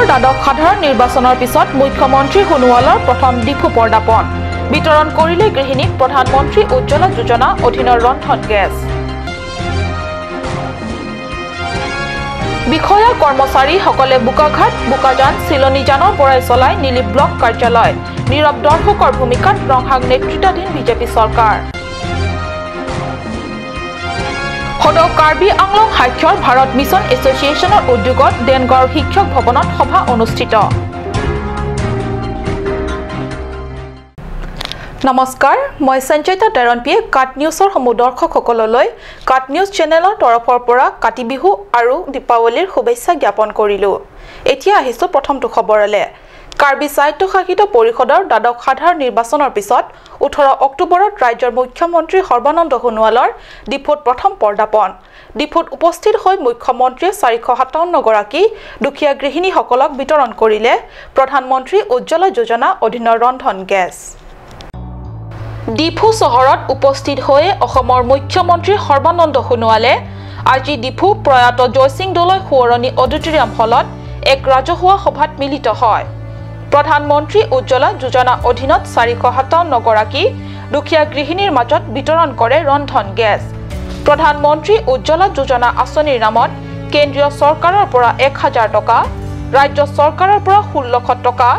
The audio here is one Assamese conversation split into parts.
দ্বাদশ সাধাৰণ নিৰ্বাচনৰ পিছত মুখ্যমন্ত্ৰী সোণোৱালৰ প্ৰথম ডিফু পৰ্দাপণ। বিতৰণ কৰিলে গৃহিণীক প্ৰধানমন্ত্ৰী উজ্জ্বলা যোজনা অধীনৰ ৰন্ধন গেছ। বিষয়া কৰ্মচাৰীসকলে বোকাঘাট, বোকাজান, চিলনীজানৰ পৰাই চলাই নিলি ব্লক কাৰ্যালয়। নীৰৱ দৰ্শকৰ ভূমিকাত ৰংহাং নেতৃত্বাধীন বিজেপি চৰকাৰ। সদৌ কাৰ্বি আংলং সাক্ষৰ ভাৰত মিছন এছ'চিয়েশ্যনৰ উদ্যোগত দেনগাঁৱৰ শিক্ষক ভৱনত সভা অনুষ্ঠিত। নমস্কাৰ, মই সঞ্চয়িতা টেৰণপিয়ে কাট নিউজৰ সমূহ দৰ্শকসকললৈ কাট নিউজ চেনেলৰ তৰফৰ পৰা কাতি বিহু আৰু দীপাৱলীৰ শুভেচ্ছা জ্ঞাপন কৰিলোঁ। এতিয়া আহিছোঁ প্ৰথমটো খবৰলৈ। কাৰ্বি স্বায়ত্তশাসিত পৰিষদৰ দ্বাদশ সাধাৰণ নিৰ্বাচনৰ পিছত 18 অক্টোবৰত ৰাজ্যৰ মুখ্যমন্ত্ৰী সৰ্বানন্দ সোণোৱালৰ ডিফুত প্ৰথম পৰ্দাপণ। ডিফুত উপস্থিত হৈ মুখ্যমন্ত্ৰীয়ে 457 গৰাকী দুখীয়া গৃহিণীসকলক বিতৰণ কৰিলে প্ৰধানমন্ত্ৰী উজ্জ্বলা যোজনা অধীনৰ ৰন্ধন গেছ। ডিফু চহৰত উপস্থিত হৈ অসমৰ মুখ্যমন্ত্ৰী সৰ্বানন্দ সোণোৱালে আজি ডিফু প্ৰয়াত জয়সিং দলৈ সোঁৱৰণী অডিটৰিয়াম হলত এক ৰাজহুৱা সভাত মিলিত হয়। প্ৰধানমন্ত্ৰী উজ্জ্বলা যোজনা অধীনত 457 গৰাকী দুখীয়া গৃহিণীৰ মাজত বিতৰণ কৰে ৰন্ধন গেছ। প্ৰধানমন্ত্ৰী উজ্জ্বলা যোজনা আঁচনিৰ নামত কেন্দ্ৰীয় চৰকাৰৰ পৰা 1000 টকা, ৰাজ্য চৰকাৰৰ পৰা 1600 টকা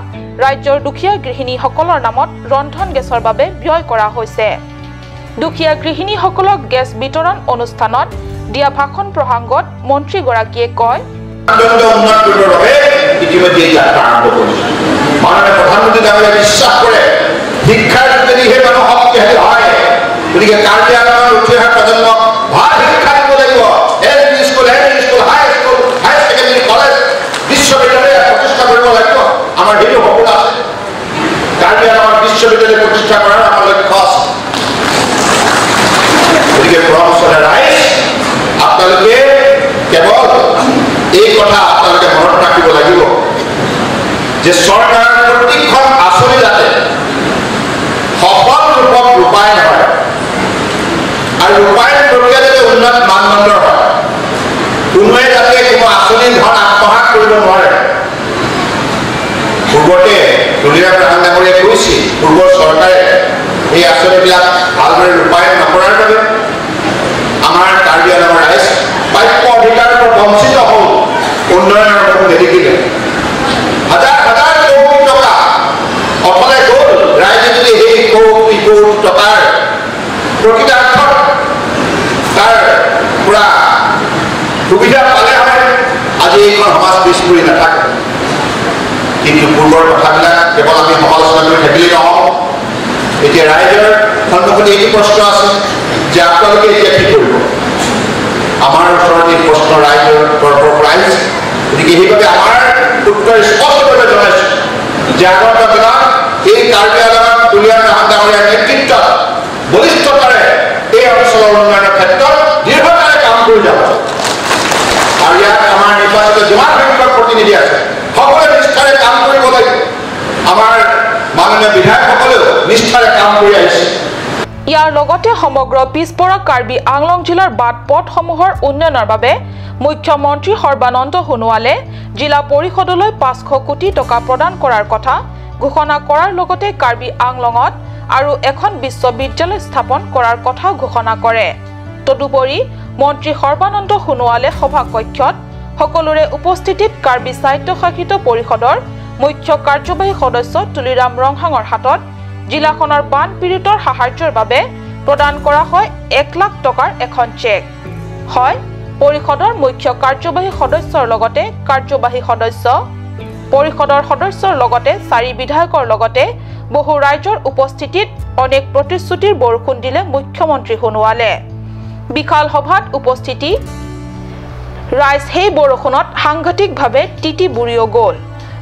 ৰাজ্যৰ দুখীয়া গৃহিণীসকলৰ নামত ৰন্ধন গেছৰ বাবে ব্যয় কৰা হৈছে। দুখীয়া গৃহিণীসকলক গেছ বিতৰণ অনুষ্ঠানত দিয়া ভাষণ প্ৰসংগত মন্ত্ৰীগৰাকীয়ে কয়, আমাৰ সেইটো সপোন আছে। কাৰ্বি আংলঙৰ বিশ্ববিদ্যালয় প্ৰতিষ্ঠা কৰাৰ আমাৰ লক্ষ্য আছে। গতিকে পৰম ৰাইজ, আপোনালোকে কেৱল এই কথা আপোনালোকে মনত ৰাখিব লাগিব যে চৰকাৰৰ প্ৰতিখন আঁচনি যাতে সফল ৰূপত ৰূপায়ণ হয় আৰু ৰূপায়ণ প্ৰক্ৰিয়া যাতে উন্নত মানদণ্ডৰ হয়, কোনোৱে যাতে কোনো আঁচনিৰ ধন আত্মসাত কৰিব নোৱাৰে। পূৰ্বতে তুলিৰাম ৰাহাং ডাঙৰীয়াই কৈছিল, পূৰ্বৰ চৰকাৰে এই আঁচনিবিলাক ভালদৰে ৰূপায়ণ নকৰাৰ বাবে আমাৰ কাৰ্বি আংলঙৰ ৰাইজ প্ৰাপ্য অধিকাৰৰ পৰা বঞ্চিত হ'ল, উন্নয়নৰ মুখ নেদেখিলে। হাজাৰ হাজাৰ কোটি টকা অথলে গ'ল। ৰাইজে যদি সেই কোটি কোটি টকাৰ প্ৰকৃতাৰ্থত তাৰ পৰা সুবিধা পালে হয়, আজি এইখন সমাজ পিছ পৰি নাথাকে। কিন্তু পূৰ্বৰ কথাবিলাক কেৱল আমি সমালোচনা কৰি থাকিলেই নহ'ব। এতিয়া ৰাইজৰ সন্মুখত এইটো প্ৰশ্ন আছে যে আপোনালোকে এতিয়া কি কৰিব? আমাৰ ওচৰত এই প্ৰশ্ন ৰাইজৰ তৰফৰ পৰা আহিছে। গতিকে সেইবাবে আমাৰ উত্তৰ স্পষ্টভাৱে জনাইছোঁ যে আগন্তুক দিনত এই কাৰ্বি আংলঙত তুলিৰাম ৰাহাং ডাঙৰীয়াৰ নেতৃত্বত বলিষ্ঠতাৰে এই অঞ্চলৰ উন্নয়নৰ ক্ষেত্ৰত দৃঢ়তাৰে কাম কৰি যাব। আৰু ইয়াত আমাৰ নিৰ্বাচিত যিমান সংখ্যক প্ৰতিনিধি আছে সকলোৱে নিষ্ঠাৰে কাম কৰিব লাগিব। আমাৰ মাননীয় বিধায়কসকলেও নিষ্ঠাৰে কাম কৰি আহিছে। ইয়াৰ লগতে সমগ্ৰ পিছপৰা কাৰ্বি আংলং জিলাৰ বাট পথসমূহৰ উন্নয়নৰ বাবে মুখ্যমন্ত্ৰী সৰ্বানন্দ সোণোৱালে জিলা পৰিষদলৈ 500 কোটি টকা প্ৰদান কৰাৰ কথা ঘোষণা কৰাৰ লগতে কাৰ্বি আংলঙত আৰু এখন বিশ্ববিদ্যালয় স্থাপন কৰাৰ কথাও ঘোষণা কৰে। তদুপৰি মন্ত্ৰী সৰ্বানন্দ সোণোৱালে সভাকক্ষত সকলোৰে উপস্থিতিত কাৰ্বি স্বায়ত্তশাসিত পৰিষদৰ মুখ্য কাৰ্যবাহী সদস্য তুলিৰাম ৰংহাঙৰ হাতত জিলাখনৰ বানপীড়িতৰ সাহায্যৰ বাবে প্ৰদান কৰা হয় 1 লাখ টকাৰ এখন চেক। হয়, পৰিষদৰ মুখ্য কাৰ্যবাহী সদস্যৰ লগতে কাৰ্যবাহী সদস্য, পৰিষদৰ সদস্যৰ লগতে 4 বিধায়কৰ লগতে বহু ৰাইজৰ উপস্থিতিত অনেক প্ৰতিশ্ৰুতিৰ বৰষুণ দিলে মুখ্যমন্ত্ৰী সোণোৱালে। বিশাল সভাত উপস্থিতি ৰাইজ সেই বৰষুণত সাংঘাতিকভাৱে তিতি বুৰিও গ'ল।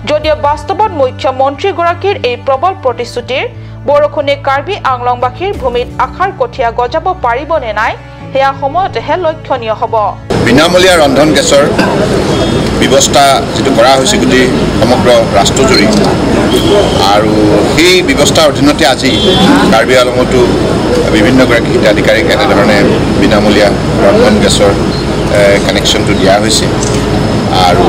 যদিও বাস্তৱত মুখ্যমন্ত্ৰীগৰাকীৰ এই প্ৰবল প্ৰতিশ্ৰুতিৰ বৰষুণে কাৰ্বি আংলংবাসীৰ ভূমিত আশাৰ কঠীয়া গজাব পাৰিবনে নাই সেয়া সময়তেহে লক্ষণীয় হ'ব। বিনামূলীয়া ৰন্ধন গেছৰ ব্যৱস্থা যিটো কৰা হৈছে গোটেই সমগ্ৰ ৰাষ্ট্ৰজুৰি, আৰু সেই ব্যৱস্থাৰ অধীনতে আজি কাৰ্বি আংলঙতো বিভিন্নগৰাকী হিতাধিকাৰীক এনেধৰণে বিনামূলীয়া ৰন্ধন গেছৰ কানেকশ্যনটো দিয়া হৈছে। আৰু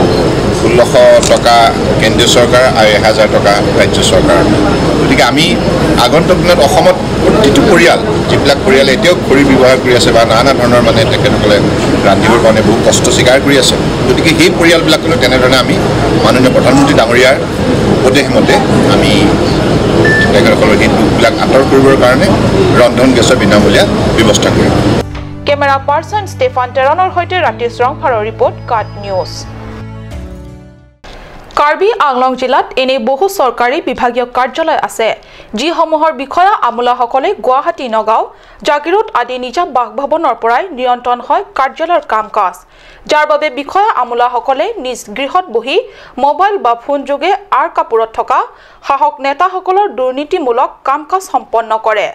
1600 টকা কেন্দ্ৰীয় চৰকাৰ আৰু 1000 টকা ৰাজ্য চৰকাৰ। গতিকে আমি আগন্তুক দিনত অসমত প্ৰতিটো পৰিয়াল, যিবিলাক পৰিয়ালে এতিয়াও খৰি ব্যৱহাৰ কৰি আছে বা নানা ধৰণৰ মানে তেখেতসকলে ৰান্ধিবৰ কাৰণে বহু কষ্ট স্বীকাৰ কৰি আছে, গতিকে সেই পৰিয়ালবিলাকলৈ তেনেধৰণে আমি মাননীয় প্ৰধানমন্ত্ৰী ডাঙৰীয়াৰ উপদেশ মতে আমি তেখেতসকলৰ সেই দুখবিলাক আঁতৰ কৰিবৰ কাৰণে ৰন্ধন গেছৰ বিনামূলীয়া ব্যৱস্থা কৰিম। কেমেৰা পাৰ্চন ষ্টেফান টেৰণৰ সৈতে ৰাতিশ ৰংফাৰৰ ৰিপৰ্ট, কাট নিউজ। কাৰ্বি আংলং জিলাত এনে বহু চৰকাৰী বিভাগীয় কাৰ্যালয় আছে যিসমূহৰ বিষয়া আমোলাসকলে গুৱাহাটী, নগাঁও, জাগিৰোড আদি নিজা বাসভৱনৰ পৰাই নিয়ন্ত্ৰণ হয় কাৰ্যালয়ৰ কাম কাজ, যাৰ বাবে বিষয়া আমোলাসকলে নিজ গৃহত বহি মোবাইল বা ফোনযোগে আঁৰ কাপোৰত থকা শাসক নেতাসকলৰ দুৰ্নীতিমূলক কাম কাজ সম্পন্ন কৰে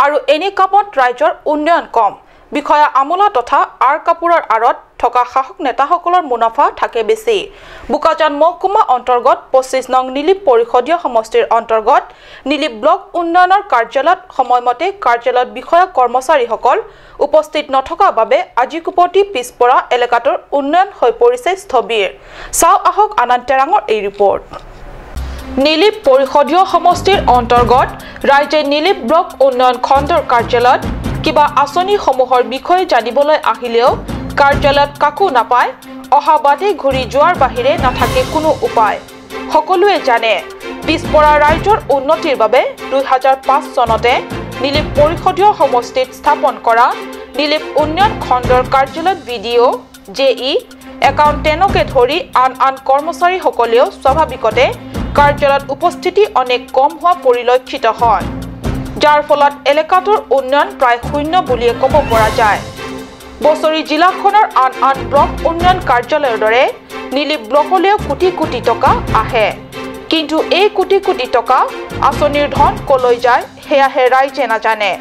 আৰু এনে কামত ৰাজ্যৰ উন্নয়ন কম। বিষয়া আমোলা তথা আঁৰ কাপোৰৰ আঁৰত থকা শাসক নেতাসকলৰ মুনাফা থাকে বেছি। বোকাজান মহকুমা অন্তৰ্গত 25 নং নীলিপ পৰিষদীয় সমষ্টিৰ অন্তৰ্গত নীলিপ ব্লক উন্নয়নৰ কাৰ্যালয়ত সময়মতে কাৰ্যালয়ত বিষয়া কৰ্মচাৰীসকল উপস্থিত নথকাৰ বাবে আজিকোপতি পিছপৰা এলেকাটোৰ উন্নয়ন হৈ পৰিছে স্থবিৰ। চাওঁ আহক আনন্দ টেৰাঙৰ এই ৰিপৰ্ট। নীলিপ পৰিষদীয় সমষ্টিৰ অন্তৰ্গত ৰাজ্যে নীলিপ ব্লক উন্নয়ন খণ্ডৰ কাৰ্যালয়ত কিবা আঁচনিসমূহৰ বিষয়ে জানিবলৈ আহিলেও কাৰ্যালয়ত কাকো নাপায়, অহা বাদে ঘূৰি যোৱাৰ বাহিৰে নাথাকে কোনো উপায়। সকলোৱে জানে পিছপৰা ৰাজ্যৰ উন্নতিৰ বাবে 2005 চনতে নীলিপ পৰিষদীয় সমষ্টিত স্থাপন কৰা নীলিপ উন্নয়ন খণ্ডৰ কাৰ্যালয়ত B D O', J E, একাউণ্টেণ্টকে ধৰি আন আন কৰ্মচাৰীসকলেও স্বাভাৱিকতে কাৰ্যালয়ত উপস্থিতি অনেক কম হোৱা পৰিলক্ষিত হয়, যাৰ ফলত এলেকাটোৰ উন্নয়ন প্ৰায় শূন্য বুলিয়ে ক'ব পৰা যায়। বছৰি জিলাখনৰ আন আন ব্লক উন্নয়ন কাৰ্যালয়ৰ দৰে নীলিপ ব্লকলৈও কোটি কোটি টকা আহে, কিন্তু এই কোটি কোটি টকা আঁচনিৰ ধন কলৈ যায় সেয়াহে ৰাইজে নাজানে।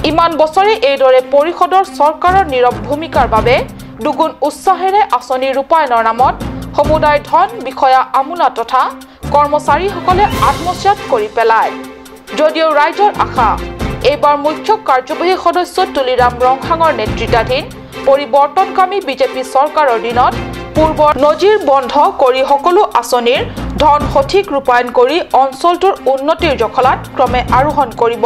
ইমান বছৰে এইদৰে পৰিষদৰ চৰকাৰৰ নীৰৱ ভূমিকাৰ বাবে দুগুণ উৎসাহেৰে আঁচনি ৰূপায়ণৰ নামত সমুদায় ধন বিষয়া আমোলা তথা কৰ্মচাৰীসকলে আত্মসাৎ কৰি পেলায়। যদিও ৰাইজৰ আশা এইবাৰ মুখ্য কাৰ্যবাহী সদস্য তুলিৰাম ৰংহাঙৰ নেতৃত্বাধীন পৰিৱৰ্তনকামী বিজেপি চৰকাৰৰ দিনত পূৰ্বৰ নজিৰ বন্ধ কৰি সকলো আঁচনিৰ ধন সঠিক ৰূপায়ণ কৰি অঞ্চলটোৰ উন্নতিৰ জখলাত ক্ৰমে আৰোহণ কৰিব।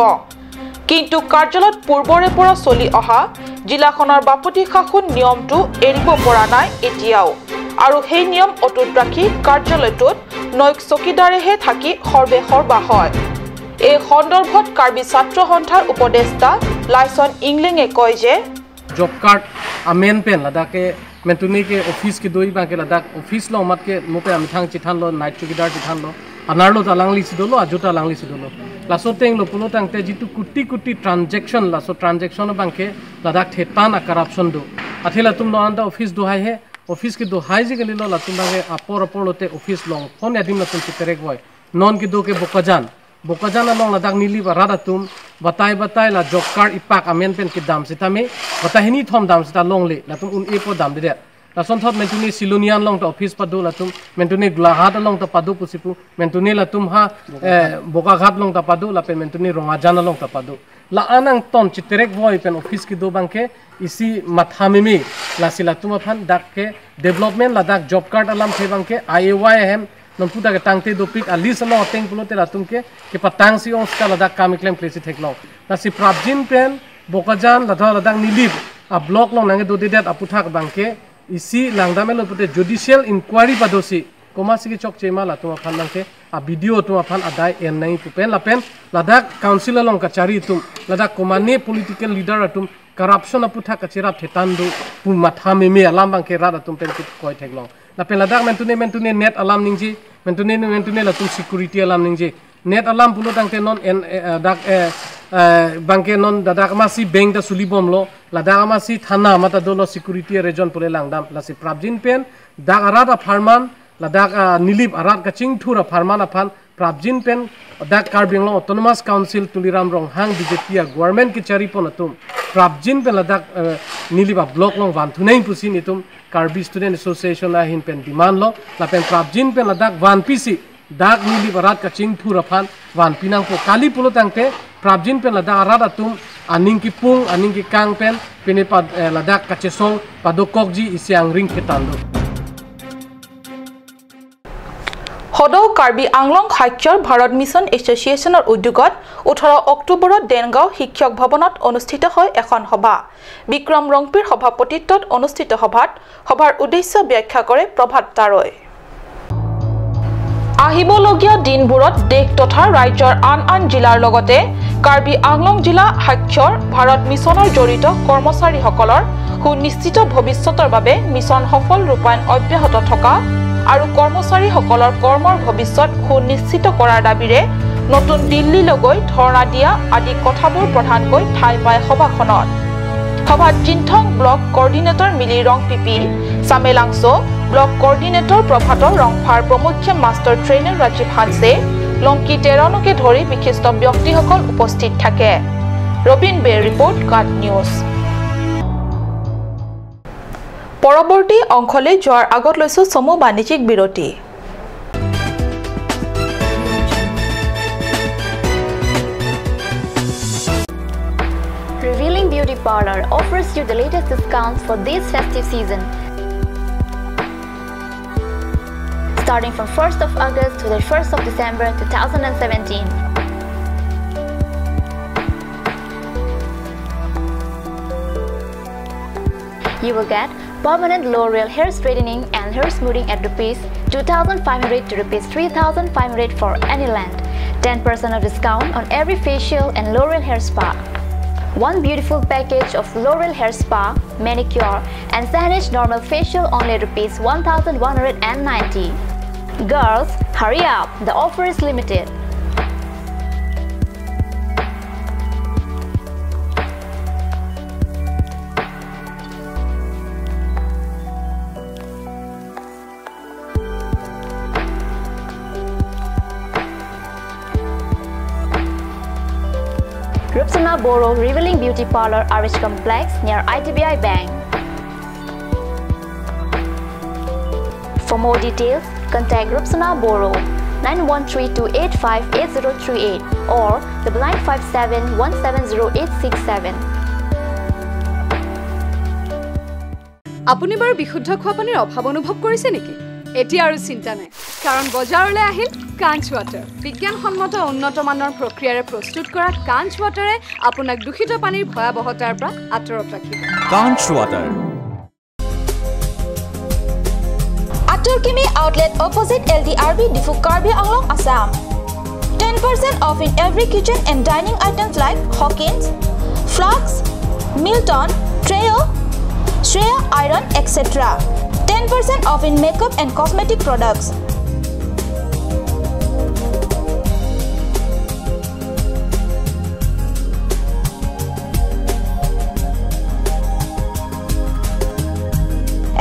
কিন্তু কাৰ্যালয়ত পূৰ্বৰে পৰা চলি অহা জিলাখনৰ বাপতি শাসন নিয়মটো এৰিব পৰা নাই এতিয়াও, আৰু সেই নিয়ম অটুট ৰাখি কাৰ্যালয়টোত নৈক চকীদাৰেহে থাকি সৰ্বে সৰ্বা হয়। এই সন্দৰ্ভত কাৰ্বি ছাত্ৰ সন্থাৰ উপদেষ্টা লাইচন ইংলিঙে কয় যে জব কাৰ্ড আমেন পেন লাদাকে মেন্টুনি কে অফিস কি দই বাকে লাদাক অফিস ল মাতকে মোপে আমি থাং চিঠান ল নাইট চকীদাৰ চিঠান ল আনাৰ ল তালাংলি সিদলো আজোতা লাংলি সিদলো লাসো টেং ল পুলো টাংতে জিতু কোটি কোটি ট্ৰানজেকশন লাসো ট্ৰানজেকশন বাংকে লাদাক থেতান কৰাপশন দো আথিলা তুম ন আন্দা অফিস দোহাই হে অফিস কি দোহাই জি গলি ল লাতুম বাকে আপৰ আপৰ লতে অফিস লং ফোন এদিম লাতুম চিতেৰেক হয় নন কি দো কে Bokajan Bokajan along ladak nili ba radatum batai batai la job card ipak amen pen ki dam sitame batai hini thom dam sita long le latum un epo dam de la son thot mentuni silonian long to office padu latum mentuni Golaghat along to padu pusipu mentuni latum ha Bokaghat long ta padu la pen mentuni Rongajan along ta padu la anang ton chiterek voi pen office ki do bangke isi mathamimi la silatum aphan dak ke development ladak job card alam the bangke IAY hem নমপুতা কে টাংতে দোপিক আলিস ল অটেং পুলতে লাতুমকে কে পাতাং সি অংস্কা লাদাক কামিক্লেম প্লেসি থেকলং লাসি প্রাবজিন পেন বোকাজান লাধা লাদাক নিলিপ আ ব্লক লং নাঙ্গে দোদে দেত আপুথাক Banke EC লাংদামেল পুতে judicial inquiry পাদোসি coma সিকি চক চেমা লাতুমা ফান নাংকে আ ভিডিও তুমা ফান আদায় এন নাই পুপেন লাপেন লাদাক কাউন্সিল লং কাচারি তুম লাদাক কোমানে পলিটিক্যাল লিডার আতুম কারাপশন আপুথা কাচিরাপ থেতান্দু পু মাথা মেমে আলাম বাংকে রাত আতুম পেন কয় থেকলং লাপেন লাদাক মেন্টুনে মেন্টুনে নেট আলাম নিংজি mentune mentune latum security alam ningje net alam pulo tangte non en dak banke non dadak masi bank da suli bom lo ladak masi thana mata dolo security region pole langdam lasi prabjin pen dak arada farman ladak nilip arad kaching thura farman aphan prabjin pen dak Karbi Anglong autonomous council Tuliram Ronghang BJP government ki chari pon atum prabjin pen ladak nilip block long van thunei pusin itum Karbi Student Association la hin pen demand lo la pen prabjin pen ladak van pc dak nili barat kaching thura phan van pinang po kali pulo tangte prabjin pen ladak arad atum aning ki pung aning ki kang pen pene pa ladak kachesong padokok ji isi angring khetando। সদৌ কাৰ্বি আংলং সাক্ষৰ ভাৰত মিছন এছ'চিয়েশ্যনৰ উদ্যোগত 18 অক্টোবৰত দেনগাঁও শিক্ষক ভৱনত অনুষ্ঠিত হয় এখন সভা। বিক্ৰম ৰংপিৰ সভাপতিত্বত অনুষ্ঠিত সভাত সভাৰ উদ্দেশ্য ব্যাখ্যা কৰে প্ৰভাত তাৰৈ। আহিবলগীয়া দিনবোৰত দেশ তথা ৰাজ্যৰ আন আন জিলাৰ লগতে কাৰ্বি আংলং জিলা সাক্ষৰ ভাৰত মিছনৰ জড়িত কৰ্মচাৰীসকলৰ সুনিশ্চিত ভৱিষ্যতৰ বাবে মিছন সফল ৰূপায়ণ অব্যাহত থকা আৰু কৰ্মচাৰীসকলৰ কৰ্মৰ ভৱিষ্যত সুনিশ্চিত কৰাৰ দাবীৰে নতুন দিল্লীলৈ গৈ ধৰ্ণা দিয়া আদি কথাবোৰ প্ৰধানকৈ ঠাই পায় সভাখনত। সভাত জিন্থং ব্লক কৰ্ডিনেটৰ মিলি ৰংপিপি, চামেলাংছ' ব্লক কৰ্ডিনেটৰ প্ৰভাত ৰংফাৰ প্ৰমুখ্যে মাষ্টাৰ ট্ৰেইনাৰ ৰাজীৱ হানছে, লংকি টেৰণকে ধৰি বিশিষ্ট ব্যক্তিসকল উপস্থিত থাকে। ৰবীন বেৰ ৰিপৰ্ট, কাট নিউজ। পৰৱৰ্তী অংশলৈ যোৱাৰ আগত লৈছো চমু বাণিজ্যিক বিৰতি। Revealing Beauty Parlor offers you the latest discounts for this festive season. Starting from 1st of August to the 1st of December 2017. You will get permanent L'Oreal hair straightening and hair smoothing at rupees 2,500 to rupees 3,500 for any length. 10% of discount on every facial and L'Oreal hair spa. One beautiful package of L'Oreal hair spa, manicure and Sanish normal facial only rupees 1,190. Girls, hurry up, the offer is limited. Rupsana Boro, Revealing Beauty Parlor, RH Complex near IDBI Bank. For more details, contact Rupsana Boro 9132858038 or 9957170867. আপুনি বাৰু বিশুদ্ধ খোৱা পানীৰ অভাৱ অনুভৱ কৰিছে নেকি? এতিয়া আৰু চিন্তা নাই, কাৰণ বজাৰলৈ আহিল কাঞ্চ ৱাটাৰ। বিজ্ঞানসন্মত উন্নত মানৰ প্ৰক্ৰিয়াৰে প্ৰস্তুত কৰা কাঞ্চ ৱাটাৰে আপোনাক দূষিত পানীৰ ভয়াৱহতাৰ পৰা আঁতৰত ৰাখিব। Kanch water. Aturkimi outlet opposite LDRB Diphu Karbi Anglong, Assam. 10% off in every kitchen and dining items like Hawkins, Flux, Milton, Treo, Shreya Iron, etc. 10% off in makeup and cosmetic products.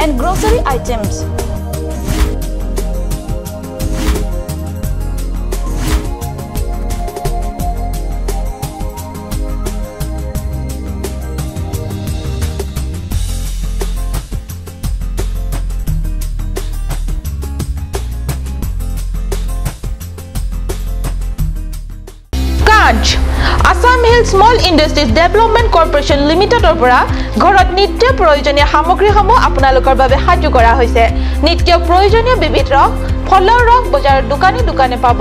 And grocery items. Assam Hill Small Industries Development Corporation Limitedৰ পৰা ঘৰত নিত্য প্ৰয়োজনীয় সামগ্ৰীসমূহ আপোনালোকৰ বাবে সাজু কৰা হৈছে। নিত্য প্ৰয়োজনীয় বিবিধ ৰস, ফলৰ ৰস বজাৰৰ দোকানে দোকানে পাব।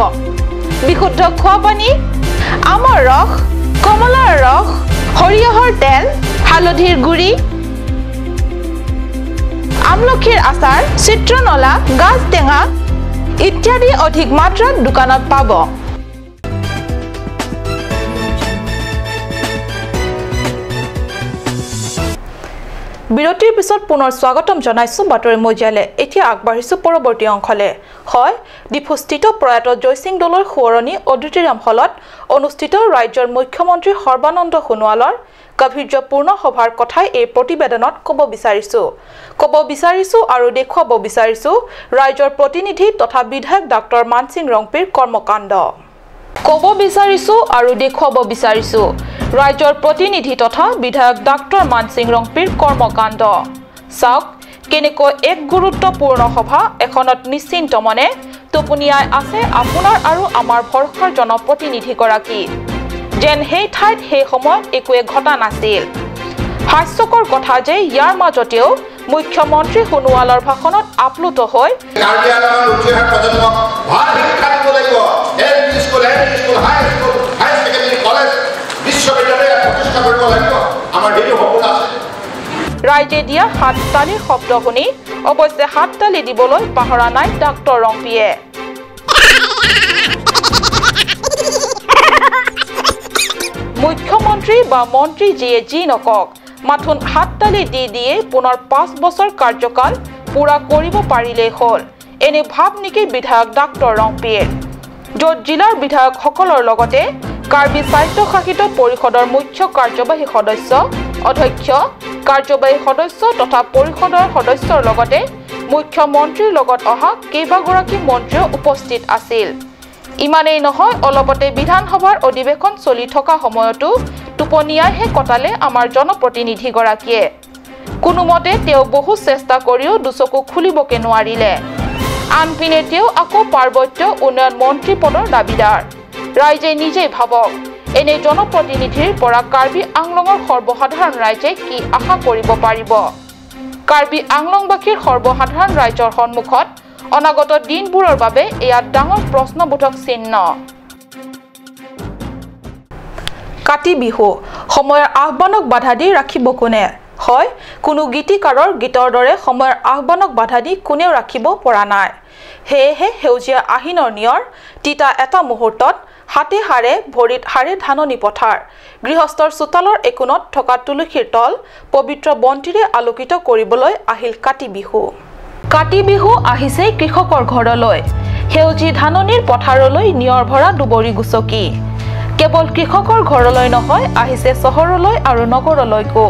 বিশুদ্ধ খোৱা পানী, আমৰ ৰস, কমলাৰ ৰস, সৰিয়হৰ তেল, হালধিৰ গুড়ি, আমলখিৰ আচাৰ, চিত্ৰনলা, গাজ টেঙা ইত্যাদি অধিক মাত্ৰাত দোকানত পাব। বিৰতিৰ পিছত পুনৰ স্বাগতম জনাইছো বাতৰি মজিয়ালে। এতিয়া আগবাঢ়িছো পৰৱৰ্তী অংশলে। হয়, ডিফুস্থিত প্ৰয়াত জয়সিং দলৰ সোঁৱৰণী অডিটৰিয়াম হলত অনুষ্ঠিত ৰাজ্যৰ মুখ্যমন্ত্ৰী সৰ্বানন্দ সোণোৱালৰ গাম্ভীৰ্যপূৰ্ণ সভাৰ কথাই এই প্ৰতিবেদনত ক'ব বিচাৰিছো আৰু দেখুৱাব বিচাৰিছো ৰাজ্যৰ প্ৰতিনিধি তথা বিধায়ক ডাক্তৰ মানসিং ৰংপিৰ কৰ্মকাণ্ড। ক'ব বিচাৰিছো আৰু দেখুৱাব বিচাৰিছো ৰাজ্যৰ প্ৰতিনিধি তথা বিধায়ক ডাক্তৰ মানসিং ৰংপিৰ কৰ্মকাণ্ড। চাওক কেনেকৈ এক গুৰুত্বপূৰ্ণ সভা এখনত নিশ্চিন্ত মনে টোপনিয়াই আছে আপোনাৰ আৰু আমাৰ ভৰসাৰ জনপ্ৰতিনিধিগৰাকী, যেন সেই ঠাইত সেই সময়ত একোৱে ঘটা নাছিল। হাস্যকৰ কথা যে ইয়াৰ মাজতেও মুখ্যমন্ত্ৰী সোণোৱালৰ ভাষণত আপ্লুত হৈ কাৰ্বি আংলঙৰ উঠি অহা প্ৰজন্মক ভাল শিক্ষা দিব লাগিব। L P school, M P school, high school, higher secondary, college, বিশ্ববিদ্যালয় প্ৰতিষ্ঠা কৰিব লাগিব। আমাৰ সেইটো সপোন আছে। ৰাইজে দিয়া হাত তালিৰ শব্দ শুনি অৱশ্যে হাত তালি দিবলৈ পাহৰা নাই ডাক্তৰ ৰংপিয়ে। মুখ্যমন্ত্ৰী বা মন্ত্ৰী যিয়ে যি নকওক, মাথোন হাত তালি দি দিয়ে পুনৰ 5 বছৰ কাৰ্যকাল পুৰা কৰিব পাৰিলেই হ'ল, এনে ভাৱ নেকি বিধায়ক ডাক্তৰ ৰংপিয়ে? য'ত জিলাৰ বিধায়কসকলৰ লগতে কাৰ্বি স্বায়ত্তশাসিত পৰিষদৰ মুখ্য কাৰ্যবাহী সদস্য, অধ্যক্ষ, কাৰ্যবাহী সদস্য তথা পৰিষদৰ সদস্যৰ লগতে মুখ্যমন্ত্ৰীৰ লগত অহা কেইবাগৰাকী মন্ত্ৰীও উপস্থিত আছিল। ইমানেই নহয়, অলপতে বিধানসভাৰ অধিৱেশন চলি থকা সময়তো টোপনিয়াইহে কটালে আমাৰ জনপ্ৰতিনিধিগৰাকীয়ে। কোনোমতে তেওঁ বহু চেষ্টা কৰিও দুচকু খুলিবকে নোৱাৰিলে। আনপিনে তেওঁ আকৌ পাৰ্বত্য উন্নয়ন মন্ত্ৰী পদৰ দাবীদাৰ। ৰাইজে নিজেই ভাবক, এনে জনপ্ৰতিনিধিৰ পৰা কাৰ্বি আংলঙৰ সৰ্বসাধাৰণ ৰাইজে কি আশা কৰিব পাৰিব? কাৰ্বি আংলংবাসীৰ সৰ্বসাধাৰণ ৰাইজৰ সন্মুখত অনাগত দিনবোৰৰ বাবে এয়া ডাঙৰ প্ৰশ্নবোধক চিহ্ন। কাতি বিহু সময়ৰ আহ্বানক বাধা দি ৰাখিব কোনে? হয়, কোনো গীতিকাৰৰ গীতৰ দৰে সময়ৰ আহ্বানক বাধা দি কোনেও ৰাখিব পৰা নাই। সেয়েহে সেউজীয়া আহিনৰ নিয়ৰ তিতা এটা মুহূৰ্তত হাতে হাৰে ভৰিত হাৰে ধাননি পথাৰ গৃহস্থৰ চোতালৰ একোণত থকা তুলসীৰ তল পবিত্ৰ বন্তিৰে আলোকিত কৰিবলৈ আহিল কাতি বিহু। কাতি বিহু আহিছে কৃষকৰ ঘৰলৈ, সেউজী ধাননিৰ পথাৰলৈ নিয়ৰ ভৰা দুবৰি গুচকি। কেৱল কৃষকৰ ঘৰলৈ নহয়, আহিছে চহৰলৈ আৰু নগৰলৈকো।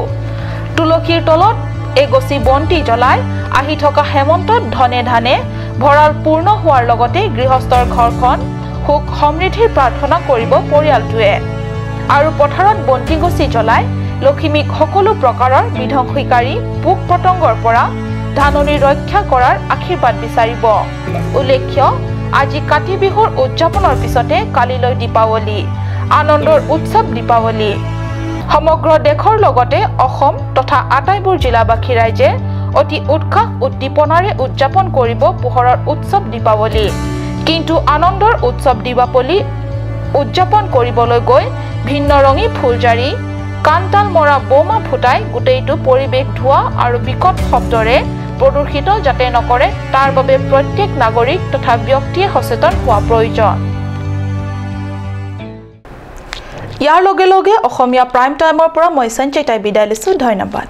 তুলসীৰ তলত এগছি বন্তি জ্বলাই আহি থকা হেমন্তত ধনে ধানে ভঁৰাল পূৰ্ণ হোৱাৰ লগতে গৃহস্থৰ ঘৰখন সুখ সমৃদ্ধিৰ প্ৰাৰ্থনা কৰিব পৰিয়ালটোৱে। আৰু পথাৰত বন্তি গছি জ্বলাই লখিমীক সকলো প্ৰকাৰৰ বিধ্বংসীকাৰী পোক পতংগৰ পৰা ধাননি ৰক্ষা কৰাৰ আশীৰ্বাদ বিচাৰিব। উল্লেখ্য, আজি কাতি বিহুৰ উদযাপনৰ পিছতে কালিলৈ দীপাৱলী, আনন্দৰ উৎসৱ দীপাৱলী। সমগ্ৰ দেশৰ লগতে অসম তথা আটাইবোৰ জিলাবাসী ৰাইজে অতি উৎসাহ উদ্দীপনাৰে উদযাপন কৰিব পোহৰৰ উৎসৱ দীপাৱলী। কিন্তু আনন্দৰ উৎসৱ দীপাৱলী উদযাপন কৰিবলৈ গৈ ভিন্ন ৰঙী ফুলজাৰি, কাণতাল মৰা বোমা ফুটাই গোটেইটো পৰিৱেশ ধোঁৱা আৰু বিকট শব্দৰে প্ৰদূষিত যাতে নকৰে তাৰ বাবে প্ৰত্যেক নাগৰিক তথা ব্যক্তিয়ে সচেতন হোৱা প্ৰয়োজন। ইয়াৰ লগে লগে অসমীয়া প্ৰাইম টাইমৰ পৰা মই সঞ্চয়তাই বিদায় লৈছোঁ। ধন্যবাদ।